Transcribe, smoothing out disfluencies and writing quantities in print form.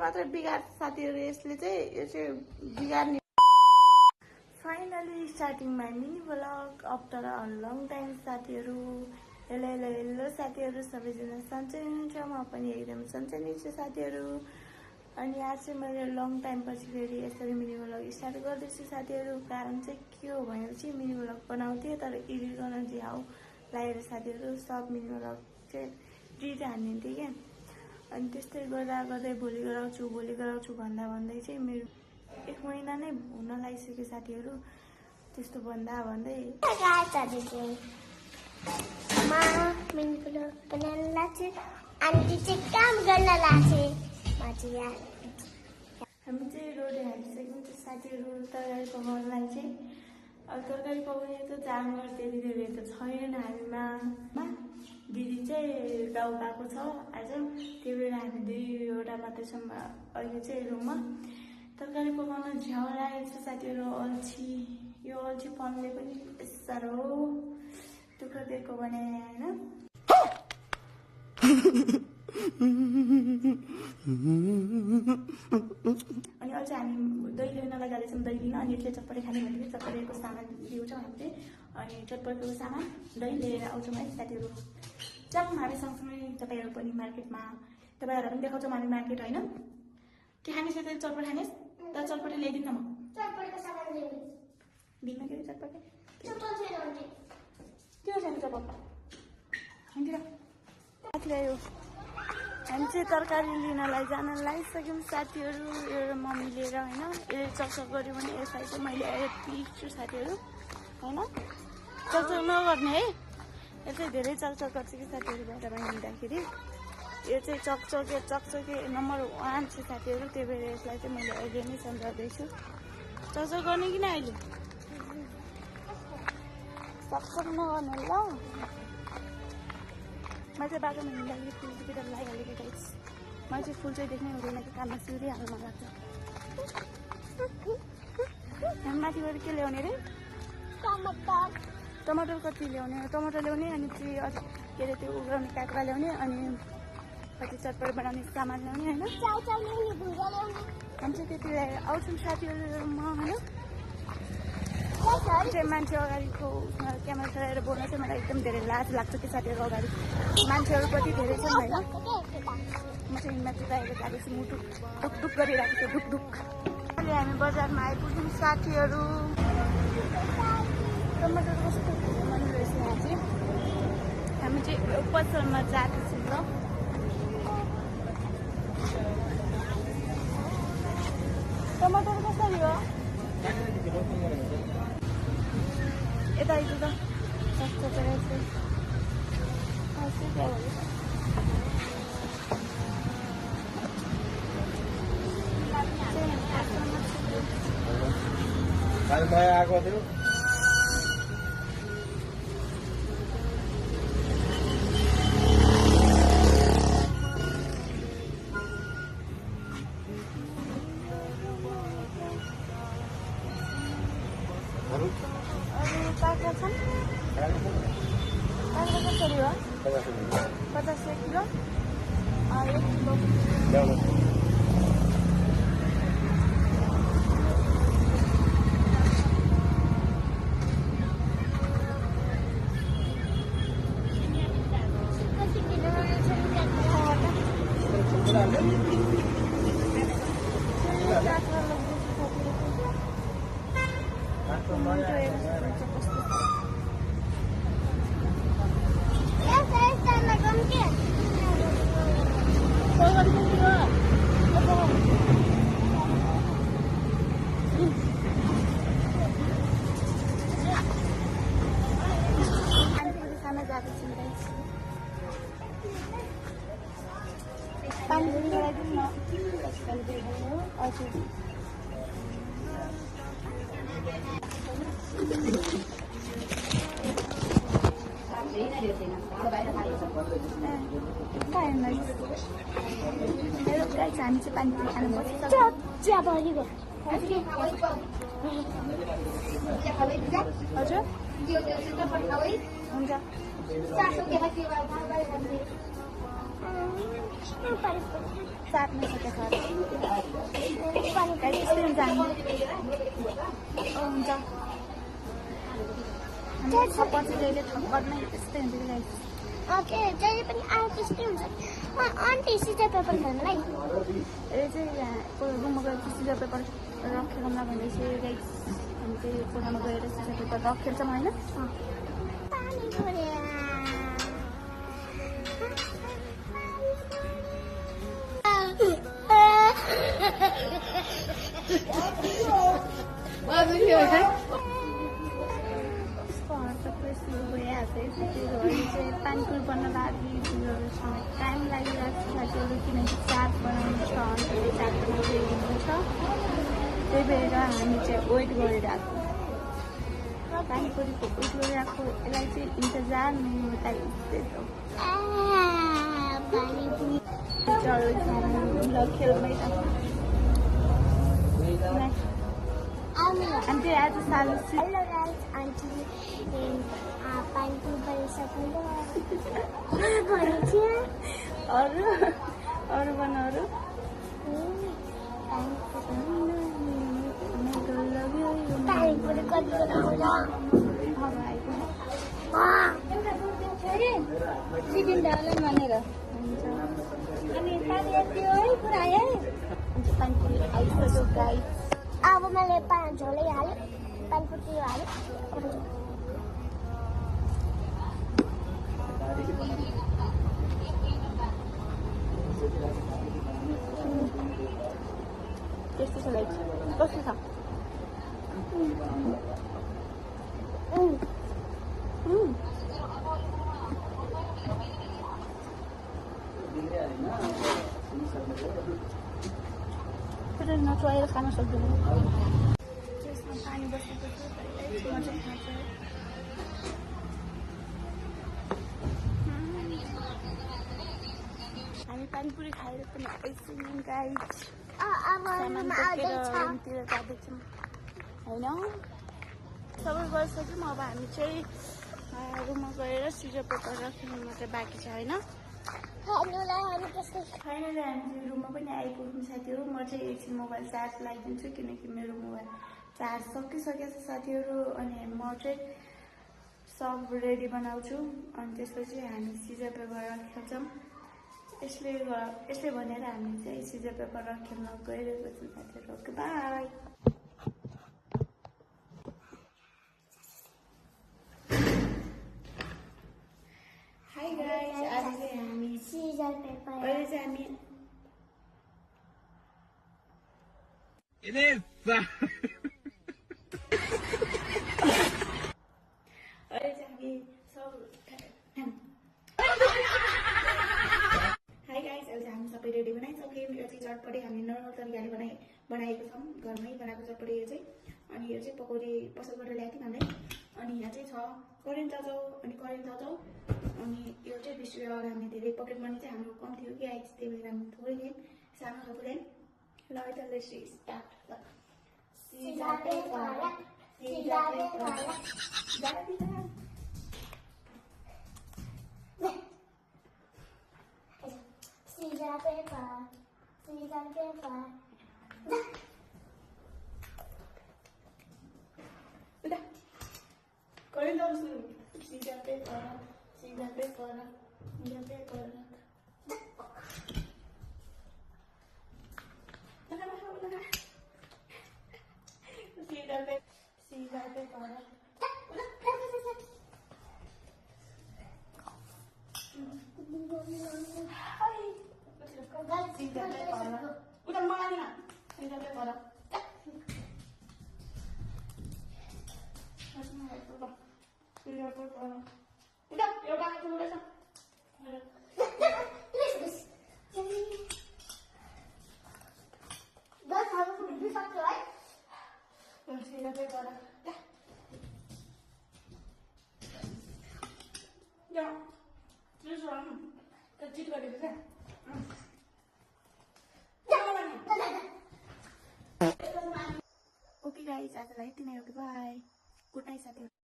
मात्र बिगार्छ साथीहरू। यसले चाहिँ यो चाहिँ बिगार्ने। Finally starting my mini blog after a long time साथीहरू। हेलो हेलो हेलो साथीहरू, सबैजना सन्चै हुनुहुन्छ? म पनि एकदम सन्चै नै छु साथीहरू। अनि आज चाहिँ मैले लङ टाइम पछि फेरि यसरी मिनी ब्लग स्टार्ट गर्दैछु साथीहरू। कारण चाहिँ के हो भनेपछि मिनी ब्लग बनाउँथेँ तर एडिट गर्न झ्याउ लागेर साथीहरू सब मिनी ब्लग चाहिँ डिलिट हानिदिन्थेँ क्या। अनि त्यस्तै गर्दा गर्दै भोलि गराउँछु भन्दै चाहिँ मेरो 1 महिना नै हुन लागिसक्यो साथीहरू। त्यस्तो भन्दा भन्दै मिनी ब्लग बनाउन लाग्छ अनि चाहिँ काम गर्न लाग्छ। हामी चाहिँ रोटी हालिसक्यौँ साथीहरू। तरकारी पकाउनलाई चाहिँ अब तरकारी पकाउने त जाँगर त्यति धेरै त छैन हामीमा। दिदी चाहिँ गाउँ गएको छ आज, त्यही भएर हामी 2वटा मात्रै छौँ अहिले चाहिँ रुममा। तरकारी पकाउन झ्याउ लागेको छ साथीहरू। यो अल्छीपनले पनि साह्रो दुःख दिएको भने होइन। अनि अझ हामी दही लिनलाई जाँदैछौँ, दही लिन। अनि यसले चटपटे खाने भनेको चटपटेको सामान ल्याउँछौँ हामीले। अनि चटपटेको सामान दही लिएर आउँछौँ है साथीहरू। जाउँ हामी सँगसँगै तपाईँहरू पनि मार्केटमा। तपाईँहरूलाई पनि देखाउँछौँ हामी मार्केट होइन। के खाने छ त? चटपटे खाने त? चटपटे ल्याइदिनु न। म दिनमा के चटपटे के छैन चटपटे ल्यायो। हामी चाहिँ तरकारी लिनलाई जान लागिसक्यौँ साथीहरू। एउटा मम्मी लिएर होइन। यसले चकचक गऱ्यो भने यसलाई चाहिँ मैले पिस्छु साथीहरू होइन। चकचक नगर्ने है, यो चाहिँ धेरै चकचक गर्छ कि साथीहरू बाटोमा हिँड्दाखेरि। यो चाहिँ चकचके नम्बर 1 छ साथीहरू। त्यही भएर यसलाई चाहिँ मैले अहिले नै सम्झाउँदैछु। चकचक गर्ने किन अहिले? चकचक नगर्ने ल। म चाहिँ बाटोमा हिँड्दाखेरि फुलतिर लगाइहालेको गाइस। मलाई चाहिँ फुल चाहिँ देख्नै हुँदैन कि कानमा सिउरिहाल्नु मन लाग्छ। हामी माथिबाट के ल्याउने रे? टमाटर कति ल्याउने? टमाटर ल्याउने अनि चाहिँ के अरे त्यो उब्राउने काँक्रा ल्याउने अनि कति चटपट बनाउने सामान ल्याउने होइन। हामी चाहिँ त्यति ल्याएर आउँछौँ साथीहरूमा होइन। चाहिँ मान्छे अगाडिको क्यामेरा चलाएर बोल्न चाहिँ मलाई एकदम धेरै लाज लाग्छ कि साथीहरू अगाडि मान्छेहरू कति धेरै छन् होइन। म चाहिँ माथि बाहिर गएको छु, मुटु ढुकढुक गरिरहेको छु, ढुकढुक। अहिले हामी बजारमा आइपुग्यौँ साथीहरू। टमाटर कस्तो मन रहेछ यहाँ चाहिँ। हामी चाहिँ पसलमा जाँदैछौँ ल। टमाटर कसरी हो? यता आइज त सस्तो रहेछ। नयाँ आएको थियो। काँक्रा छन्? काँक्रा कसरी हो? 50 किलो। 1 किलो पानी लगाइदिनु न। हजुर हामी चाहिँ पानीपुरी खानु पर्छ। हजुर हुन्छ। चाट्न सकेको छ त्यस्तै हुन्छ हामी हुन्छ पछि जहिले गर्नै त्यस्तै हुन्छ कि गाइस ओके जहिले पनि आए त्यस्तै हुन्छ आन्टी सिजर पेपर खेल्नुलाई यो चाहिँ रुममा गएर सिजर पेपर राखेर भन्दैछु गाइस हामी चाहिँ कोठामा गएर सिजर पेपर राखेछौँ होइन पानी पऱ्यो पानीपुरी बन्न लागिसँग टाइम लागिरहेको छ साथीहरू किनकि चाट बनाउनु छ अनि चाट बनाइदिनु छ त्यही भएर हामी चाहिँ वेट गरिरहेको पानीपुरीको वेट गरिरहेको यसलाई चाहिँ इन्तजार खेलमै अनि चाहिँ आज साल हेलो गाइस आन्टी पानीपुरी बनाइसक्नु अरू अरू बनाउनु पानीपुरी कति भनेर अनि पानी है पुरा है पानीपुरी आइसक्यो गाइस अब मैले झोलै हालेँ पानीपुरी हालेँ त्यस्तो छ गाइस कस्तो छ नचुवाएर खान सक्दैन त्यसमा पानी बसेको छ मजा खान्छ हामी पानीपुरी खाएर पनि आइसक्यौँ गाइस सामान बोकेर रुमतिर जाँदैछौँ होइन सबै गरिसक्यौँ अब हामी चाहिँ रुममा गएर सिजर पेपर राख्नु मात्रै बाँकी छ होइन फाइनली हामी रुममा पनि आइपुग्यौँ साथीहरू म चाहिँ एकछिन मोबाइल चार्ज लगाइदिन्छु किनकि मेरो मोबाइल चार्ज सकिसकेको छ साथीहरू अनि म चाहिँ सब रेडी बनाउँछु अनि त्यसपछि हामी सिजर पेपर राखेछौँ यसले भनेर हामी चाहिँ सिजर पेपर राखेर गइरहेको छौँ साथीहरू ओके बाई हाई गाइस आज चाहिँ हामी सिजर पेपर अहिले चाहिँ हामी सब हाई गाइस अहिले हामी सबै रेडी बनाइसक्यौँ यो चाहिँ चटपटी हामी नर्मल तरिकाले बनाएको छौँ घरमै बनाएको चटपटी यो चाहिँ अनि यो चाहिँ पकौडी पसलबाट ल्याएको थियौँ हामीले अनि यहाँ चाहिँ छ करेन्ट चाउचाउ अनि अनि यो चाहिँ 20 रुपियाँ हामी धेरै पकेट मनी चाहिँ हाम्रो कम थियो कि आइज त्यही भएर हामी थोरै ल्यायौँ सानो खालको ल्यायौँ ल है त let's start scissor paper current चाउचाउ सुरु सिजर पेपर Okay guys, आज लाइट नै हो कि बाई गुड नाइट साथीहरु